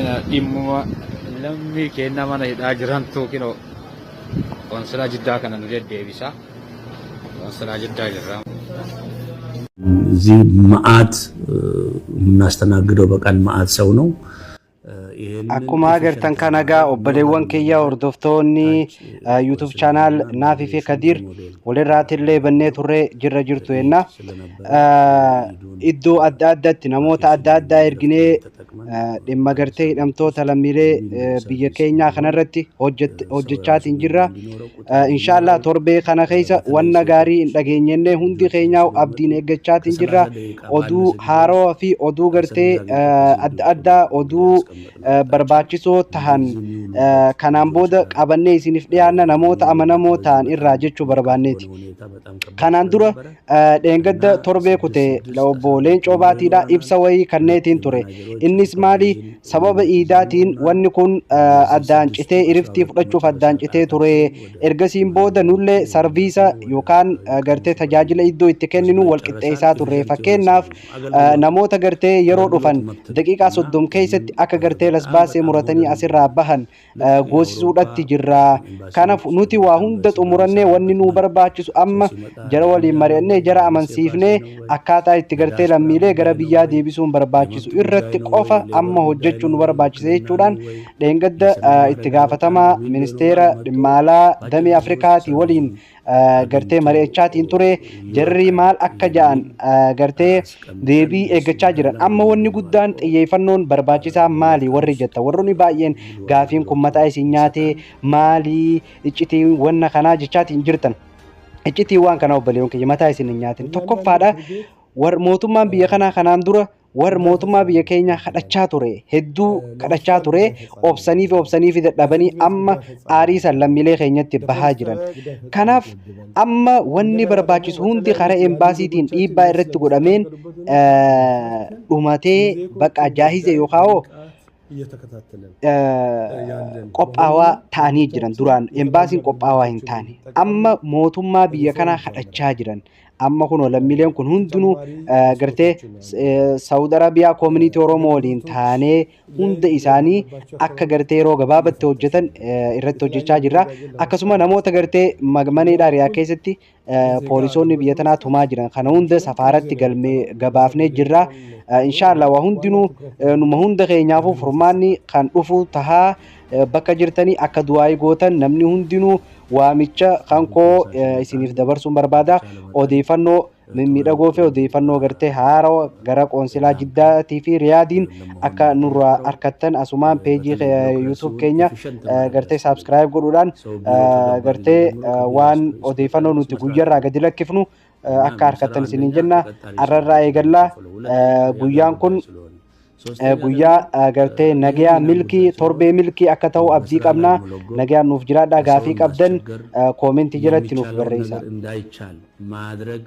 Dhimmuma lammii keenya mana hidhaa jirantu kinoo qoonsilaa Jiddaa kana nu deddeebisa. Qoonsilaa Jiddaa jirra. እዚህ መዓት የምናስተናግደው በቀን መዓት ሰው ነው። Akkuma agartan kana egaa obboleewwan kiyya hordoftoonni YouTube channel Naafii fi Kadiir walirraatillee bannee turre jirra jirtu jenna. Iddoo adda addaatti namoota adda addaa erginee dhimma gartee hidhamtoota lammiilee biyya keenyaa kanarratti hojjechaatiin jirra. Inshaallah torbee kana keessa wanna gaarii hin dhageenyennee hundi keenyaa abdiin eeggachaatiin jirra. Oduu haarawaa fi oduu gartee adda addaa, oduu barbaachisoo tahan kanaan booda qabannee isiniif dhiyaanna, namoota amanamoo ta'an irraa jechuu barbaanneeti. Kanaan dura dheengadda torbee kute obbo Leencoo Baatiidha ibsa wayii kanneetiin ture. Innis maali, sababa iidaatiin wanni kun addaan citee, iriftii fudhachuuf addaan citee ture. Ergasiin booda nullee service yookaan gartee tajaajila iddoo itti kenninu wal qixxeessaa turre. Fakkeenyaaf, namoota gartee yeroo dhufan daqiiqaa 30 keessatti akka gartee lasbaasee muratanii asirraa bahan goosisuudhatti jirra. Kanaaf nuti waa hunda xumurannee, wanni nu barbaachisu amma jara waliin mari'annee, jara amansiifnee, akkaataa itti gartee lammiilee gara biyyaa deebisuun barbaachisu irratti qofa amma hojjechuu nu barbaachisa jechuudhaan dheengadda itti gaafatamaa ministeera dhimma alaa damee Afrikaatii waliin gartee mari'achaatiin ture. Jarri maal akka ja'an gartee deebii eeggachaa jiran. Amma wanni guddaan xiyyeeffannoon barbaachisaa maali warri jetta, warroonni baay'een gaafiin kun mataa isin nyaatee, maali iccitii wanna kanaa jechaatiin jirtan. Iccitii waan kanaa, obboleewwan kiyya, mataa isin hin nyaatin. Tokkoffaadha, war mootummaan biyya kanaa kanaan dura warra mootummaa biyya keenya kadhachaa ture, hedduu kadhachaa ture. Obsanii fi obsanii fi dadhabanii amma aarii san lammiilee keenyatti bahaa jiran. Kanaaf amma wanni barbaachisu hundi karaa embaasiitiin dhiibbaa irratti godhameen dhumatee bakka jaahize yookaan qophaawaa ta'anii jiran. Duraan embaasiin qophaawaa hin taane, amma mootummaa biyya kanaa kadhachaa jiran. Amma kunoo lammiileen kun hundinuu gartee Saawud Arabiyaa community Oromoo waliin taanee hunda isaanii akka gartee yeroo gabaabatti hojjetan irratti hojjechaa jirra. Akkasuma namoota gartee maneedhaa riyaa keessatti poolisoonni biyya tanaa tumaa jiran kana hunda safaaratti galmee gabaafnee jirra. Inshaallah waa hundinuu numa hunda keenyaafuu furmaanni kan dhufu tahaa. Bakka jirtanii akka du'aayii gootan namni hundinuu waamicha kan koo isiniif dabarsuun barbaada. Odeeffannoo mimmiidhagoo fi odeeffannoo gartee haarawaa gara qoonsilaa Jiddaatii fi Riyaadiin akka nurraa harkattan asumaan peejii YouTube keenya gartee subscribe godhuudhaan gartee waan odeeffannoo nuti guyyarraa gadi lakkifnu akka harkattan isiniin jenna. Arrarraa eegallaa, guyyaan kun guyyaa gartee nagayaa milkii, torbee milkii akka ta'u abdii qabna. Nagayaan nuuf jiraadhaa. Gaafii qabdan koomentii jalatti nuuf barreessaa. እንዳይቻል ማድረግ።